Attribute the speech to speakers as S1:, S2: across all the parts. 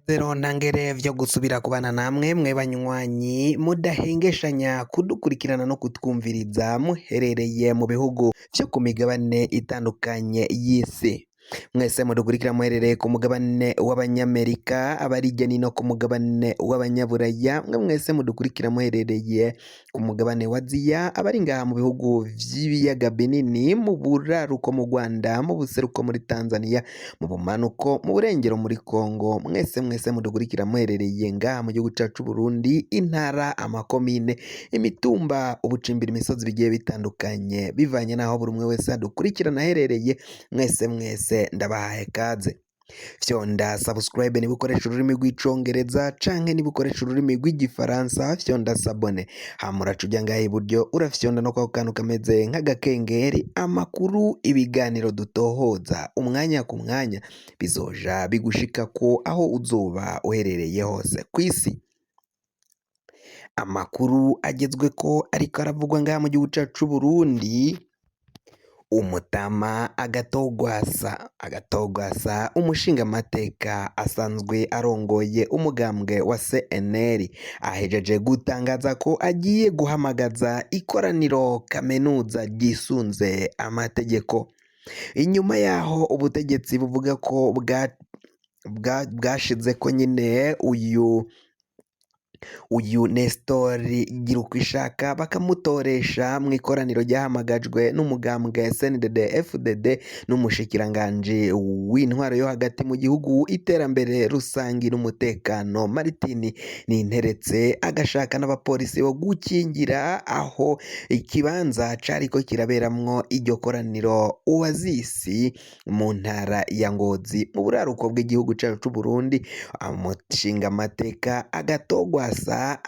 S1: Zero ntangere vyo gusubira kubana namwe mwe banywanyi mudahengeshanya kudukurikirana no kutwumviriza muherereye mu bihugu vyo ku migabane itandukanye y'isi. Mwese mudukurikira muherereye ku mugabane w'abanyamerika, abari hirya nino ku mugabane w'abanyaburaya, mwe mwese mudukurikira muherereye ku mugabane wa Aziya, abari ngaha mu bihugu vy'ibiyaga binini, mu buraruko mu Rwanda, mu buseruko muri Tanzania, mu bumanuko, mu burengero muri Kongo, mwese mwese mudukurikira muherereye ngaha mu gihugu cacu c'Uburundi, intara, amakomine, imitumba, ubucimbira imisozi bigiye bitandukanye, bivanye n'aho buri umwe wese adukurikirana aherereye, mwese mwese ndabahaye kaze. Fyonda subscribe niba ukoresha ururimi rw'icongereza canke niba ukoresha ururimi rw'igifaransa fyonda s'abonner, hama uraca uja ngaha iburyo urafyonda no kwako kantu kameze nk'agakengeri, amakuru ibiganiro dutohoza umwanya ku mwanya bizoja bigushikako aho uzoba uherereye hose kw'isi. Amakuru agezweko ariko aravugwa ngaha mu gihugu cacu c'Uburundi, umutama Agatogwasa, Agatogwasa umushingamateka asanzwe arongoye umugambwe wa CNL, ahejeje gutangaza ko agiye guhamagaza ikoraniro kaminuza ryisunze amategeko. Inyuma yaho ubutegetsi buvuga ko bwashizeko nyine uyu uyu Nestor Girukwishaka bakamutoresha mu ikoraniro ryahamagajwe n'umugambwe CNDD FDD n'umushikiranganji w'intwaro yo hagati mu gihugu iterambere rusangi n'umutekano Martin Ninteretse agashaka n'abapolisi bo gukingira aho ikibanza cariko kiraberamwo iryo koraniro Oasis mu ntara ya Ngozi mu buraruko bw'igihugu cacu c'Uburundi umushingamateka Agatogwasa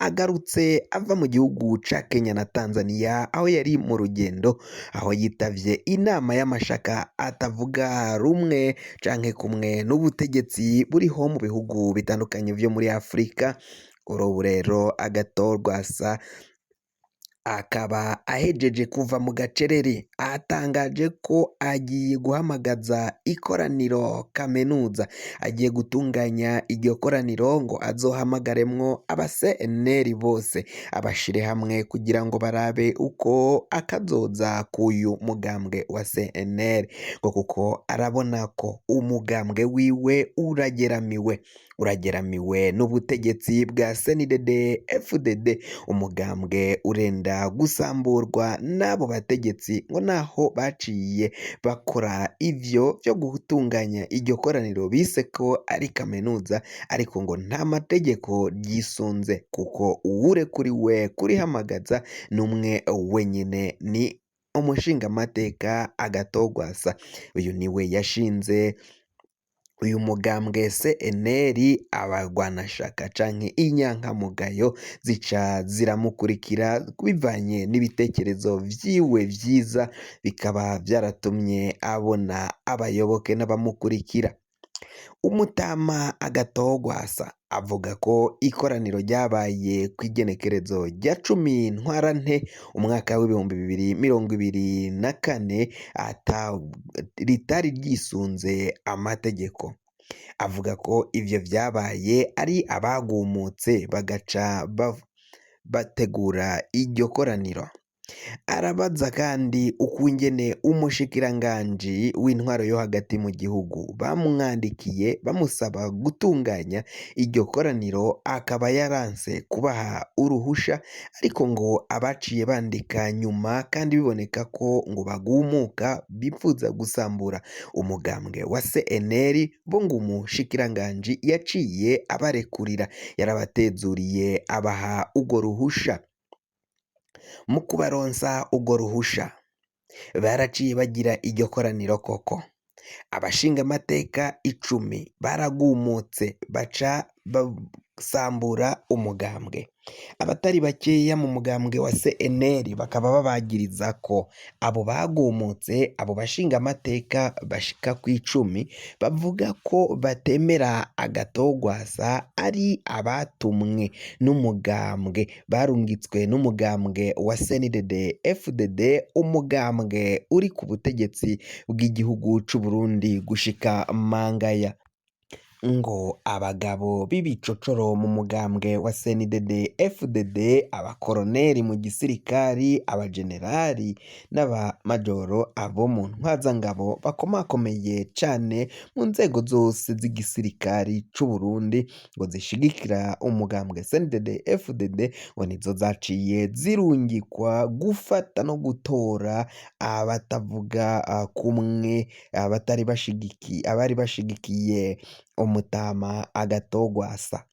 S1: agarutse ava mu gihugu ca Kenya na Tanzania aho yari mu rugendo aho yitavye inama y'amashaka atavuga rumwe canke kumwe n'ubutegetsi buriho mu bihugu bitandukanye vyo muri Afrika ubu rero Agatogwasa akaba ahejeje kuva mu gacerere atangaje ko agiye guhamagaza ikoraniro kaminuza agiye gutunganya iryo koraniro ngo azohamagaremwo aba CNL bose abashire hamwe kugira ngo barabe uko akazoza k'uyu mugambwe wa CNL ngo kuko arabona ko umugambwe wiwe urageramiwe urageramiwe n'ubutegetsi bwa CNDD FDD umugambwe urenda gusamburwa n'abo bategetsi ngo naho baciye bakora ivyo vyo gutunganya iryo koraniro bise ko ari kaminuza ariko ngo nta mategeko ryisunze kuko uwurekuriwe kurihamagaza n'umwe wenyine ni umushingamateka Agatogwasa uyu niwe yashinze uyu mugambwe CNL abagwanashaka canke inyankamugayo zica ziramukurikira bivanye n'ibitekerezo vyiwe vyiza bikaba vyaratumye abona abayoboke n'abamukurikira. Umutama Agatogwasa avuga ko ikoraniro ryabaye kw'igenekerezo rya 10 ntwarante umwaka w'2024 ritari ryisunze amategeko. Avuga ko ivyo vyabaye ari abagumutse bagaca bategura iryo koraniro. Arabaza kandi ukungene umushikiranganji w'intwaro yo hagati mu gihugu bamwandikiye bamusaba gutunganya iryo koraniro akaba yaranse kubaha uruhusha ariko ngo abaciye bandika nyuma kandi biboneka ko ngo bagumuka bipfuza gusambura umugambwe wa CNL bo ngo umushikiranganji yaciye abarekurira yarabatezuriye abaha urwo ruhusha. Mu kubaronsa urwo ruhusha baraciye bagira iryo koraniro koko abashingamateka 10 baragumutse baca basambura umugambwe abatari bakeya mu mugambwe wa CNL bakaba babagiriza ko abo bagumutse abo bashingamateka bashika kw'icumi bavuga ko batemera Agatogwasa ari abatumwe n'umugambwe barungitswe n'umugambwe wa CNDD FDD umugambwe uri ku butegetsi bw'igihugu c'u Burundi gushika mangaya. Ngo abagabo b'ibicocoro mu mugambwe wa CNDD FDD, abakoroneri mu gisirikari, abajenerali n'abamajoro, abo mu ntwazangabo bakomakomeye cane mu nzego zose z'igisirikari c'u Burundi ngo zishigikira umugambwe CNDD FDD, ngo nizo zaciye zirungikwa gufata no gutora abatavuga kumwe, abatari bashigiki abari bashigikiye umutama Agatogwasa.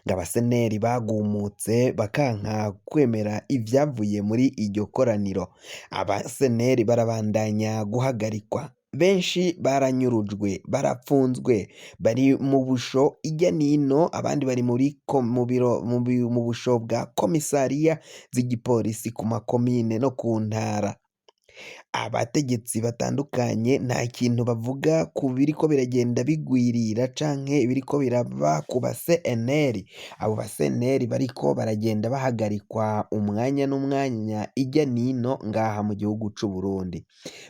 S1: Ngo abaseneri bagumutse bakanka kwemera ivyavuye muri iryo koraniro. Abaseneri barabandanya guhagarikwa, benshi baranyurujwe, barapfunzwe, bari mu busho irya nino, abandi bari muri mu biro mu busho bwa komisariya z'igipolisi ku makomine no ku ntara. Abategetsi batandukanye nta kintu bavuga ku biriko biragenda bigwirira canke ibiriko biraba ku ba CNL. Abo ba CNL bariko baragenda bahagarikwa umwanya n'umwanya irya nino ngaha mu gihugu c'u Burundi.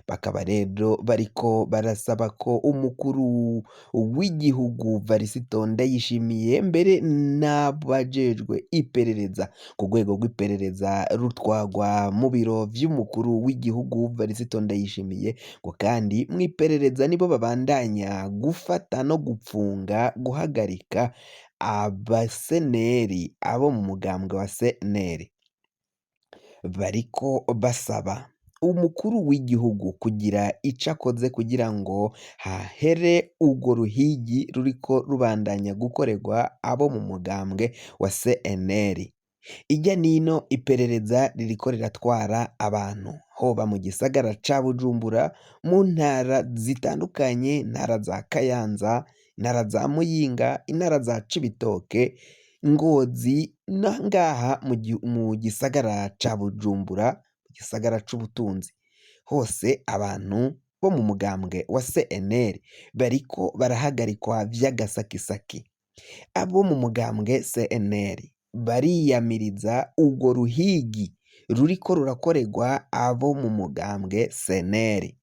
S1: Bakaba rero bariko barasaba ko umukuru w'igihugu Varisito Ndayishimiye mbere n'abajejwe iperereza ku rwego rw'iperereza rutwagwa mu biro vy'umukuru w'igihugu Varisito Ndayishimiye, ngo kandi mw'iperereza nibo babandanya gufata no gupfunga, guhagarika abaseneri, abo mu mugambwe wa CNL. Bariko basaba umukuru w'igihugu kugira ico akoze kugira ngo hahere urwo ruhigi ruriko rubandanya gukorerwa abo mu mugambwe wa CNL. Irya nino iperereza ririko riratwara abantu, hoba mu gisagara ca Bujumbura, mu ntara zitandukanye, intara za Kayanza, intara za Muyinga, intara za Cibitoke, Ngozi, na ngaha mu gisagara ca Bujumbura, gisagara c'ubutunzi. Hose abantu bo mu mugambwe wa CNL bariko barahagarikwa vy'agasakisaki. Abo mu mugambwe CNL bariyamiriza urwo ruhigi ruriko rurakorerwa abo mu mugambwe CNL,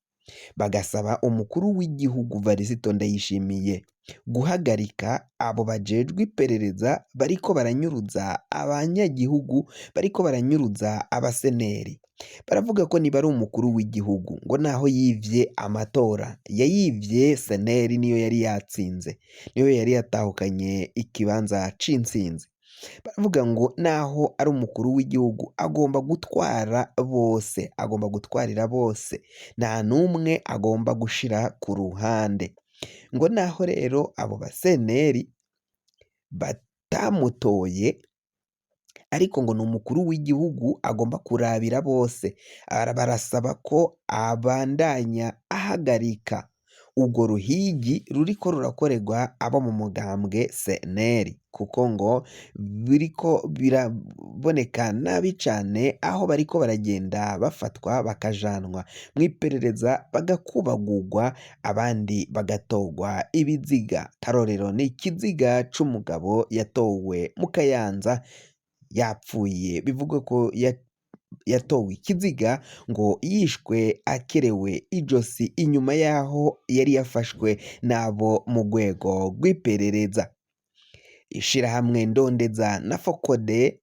S1: bagasaba umukuru w'igihugu Varisito Ndayishimiye guhagarika abo bajejwe iperereza bariko baranyuruza abanyagihugu, bariko baranyuruza abaseneri. Baravuga ko niba ari umukuru w'igihugu, ngo naho yivye amatora, yayivye CNL niyo yari yatsinze, niyo yari yatahukanye ikibanza c'intsinzi. Baravuga ngo naho ari umukuru w'igihugu agomba gutwara bose, agomba gutwarira bose, nta n'umwe agomba gushira ku ruhande. Ngo naho rero abo baseneri batamutoye, ariko ngo ni umukuru w'igihugu agomba kurabira bose. Barasaba ko abandanya ahagarika urwo ruhigi ruriko rurakorerwa abo mu mugambwe CNL, kuko ngo biriko biraboneka nabi cane aho bariko baragenda bafatwa bakajanwa mw'iperereza, bagakubagurwa, abandi bagatogwa ibiziga. Karorero ni ikiziga c'umugabo yatowe mu Kayanza yapfuye, bivugwa ko yatowe ikiziga ngo yishwe akerewe ijosi inyuma yaho yari yafashwe n'abo mu rwego rw'iperereza. Ishirahamwe Ndondeza na Fokode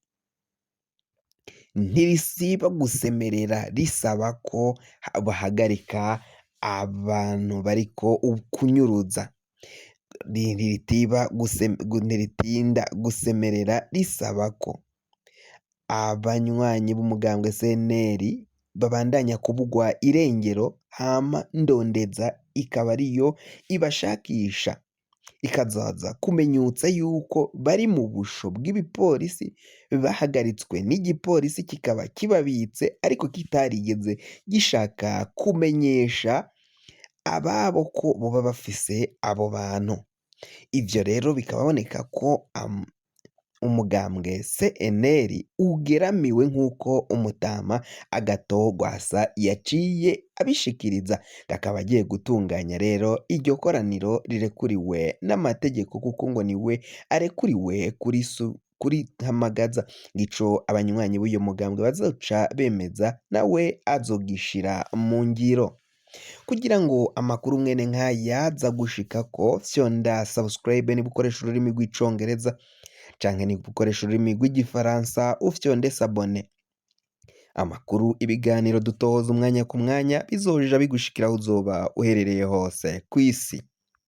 S1: ntirisiba gusemerera risaba ko bahagarika abantu bariko kunyuruza. Ntiritinda gusemerera risaba ko abanywanyi b'umugambwe CNL babandanya kubugwa irengero, hama Ndondeza ikaba ariyo ibashakisha, ikazaza kumenyutsa yuko bari mu busho bw'ibipolisi, bahagaritswe n'igipolisi kikaba kibabitse, ariko kitarigeze gishaka kumenyesha ababo ko boba bafise abo bantu. Ivyo rero bikaboneka ko umugambwe CNL ugeramiwe nk'uko umutama Agatogwasa yaciye abishikiriza, akaba agiye gutunganya rero iryo koraniro rirekuriwe n'amategeko, kuko ngo niwe arekuriwe kurihamagaza. Ico abanywanyi b'uyu mugambwe bazoca bemeza nawe azogishira mu ngiro. Kugira ngo amakuru mwene nk'aya aza gushikako, fyonda subscribe niba ukoresha ururimi rw'Icongereza, canke niba ukoresha ururimi rw'Igifaransa ufyonde s'abonner. Amakuru, ibiganiro dutohoza umwanya ku mwanya bizoja bigushikira aho uzoba uherereye hose kw'isi.